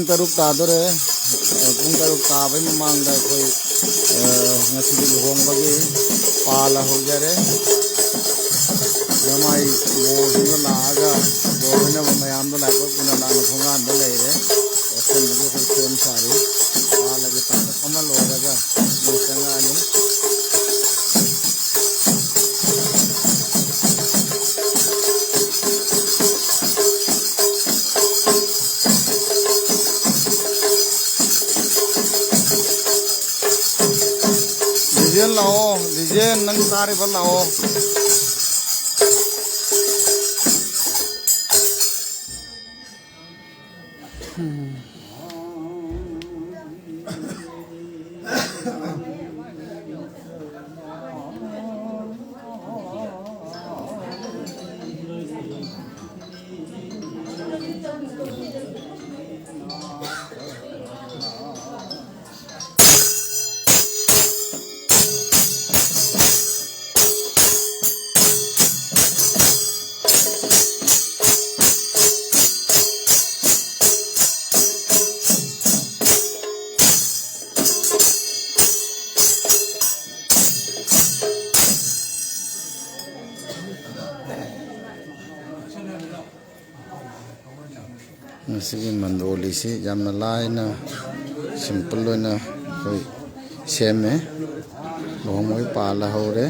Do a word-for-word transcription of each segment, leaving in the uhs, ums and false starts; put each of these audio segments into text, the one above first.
ꯇꯔꯨꯛ ꯇꯥꯗꯣꯔꯦ꯫ ꯑ, ꯄꯨꯡ ꯇꯔꯨꯛ ꯇꯥꯕꯩ ꯃꯃꯥꯡꯗ ꯑꯩꯈꯣꯏ, ꯑ, ꯉꯁꯤꯒꯤ ꯂꯨꯍꯣꯡꯕꯒꯤ ꯄꯥꯜꯂ ꯍꯧꯖꯔꯦ꯫ ꯂꯃꯥꯏ ꯕꯣꯔꯁꯤꯡꯗꯣ ꯂꯥꯛꯑꯒ ꯕꯣꯔ ꯂꯣꯏꯅꯕ ꯃꯌꯥꯝꯗꯣ ꯂꯥꯏꯕꯛ ꯄꯨꯅ ꯂꯥꯛꯅ ꯊꯣꯡꯒꯥꯟꯗ ꯂꯩꯔꯦ꯫ ꯌꯥꯎꯁꯟꯕꯒꯤ ꯑꯩꯈꯣꯏ ꯁꯦꯝ ꯁꯥꯔꯤ꯫ ꯄꯥꯜꯂꯒꯦ ꯇꯥꯡꯀꯛ ꯑꯃ ꯂꯣꯏꯔꯒ ꯑꯃꯨꯛ ꯆꯪꯉꯛꯑꯅꯤ꯫ ꯂꯤꯖꯦꯟ ꯂꯥꯛꯑꯣ, ꯂꯤꯖꯦꯟ ꯅꯪ ꯇꯥꯔꯤꯕ ꯂꯥꯛꯑꯣ꯫ ꯉꯁꯤꯒꯤ ꯃꯟꯗꯣꯂꯤꯁꯤ ꯌꯥꯝꯅ ꯂꯥꯏꯅ, ꯁꯤꯝꯄꯜ ꯑꯣꯏꯅ ꯑꯩꯈꯣꯏ ꯁꯦꯝꯃꯦ꯫ ꯂꯨꯍꯣꯡꯕꯒꯤ ꯄꯥꯜꯂ ꯍꯧꯔꯦ꯫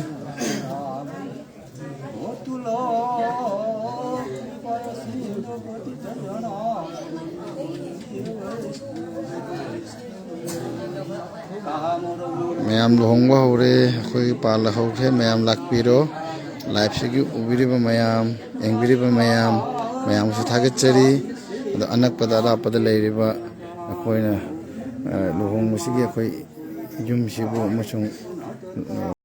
ꯃꯌꯥꯝ ꯂꯨꯍꯣꯡꯕ ꯍꯧꯔꯦ, ꯑꯩꯈꯣꯏꯒꯤ ꯄꯥꯜꯂ ꯍꯧꯈ꯭ꯔꯦ꯫ ꯃꯌꯥꯝ ꯂꯥꯛꯄꯤꯔꯣ꯫ ꯂꯥꯏꯞꯁꯤꯒꯤ ꯎꯕꯤꯔꯤꯕ ꯃꯌꯥꯝ, ꯌꯦꯡꯕꯤꯔꯤꯕ ꯃꯌꯥꯝ, ꯃꯌꯥꯝꯁꯨ ꯊꯥꯒꯠꯆꯔꯤ꯫ ꯑꯗꯣ ꯑꯅꯛꯄꯗ ꯑꯔꯥꯞꯄꯗ ꯂꯩꯔꯤꯕ ꯑꯩꯈꯣꯏꯅ, ꯑ, ꯂꯨꯍꯣꯡꯕꯁꯤꯒꯤ ꯑꯩꯈꯣꯏ ꯌꯨꯝꯁꯤꯕꯨ ꯑꯃꯁꯨꯡ, ꯑ,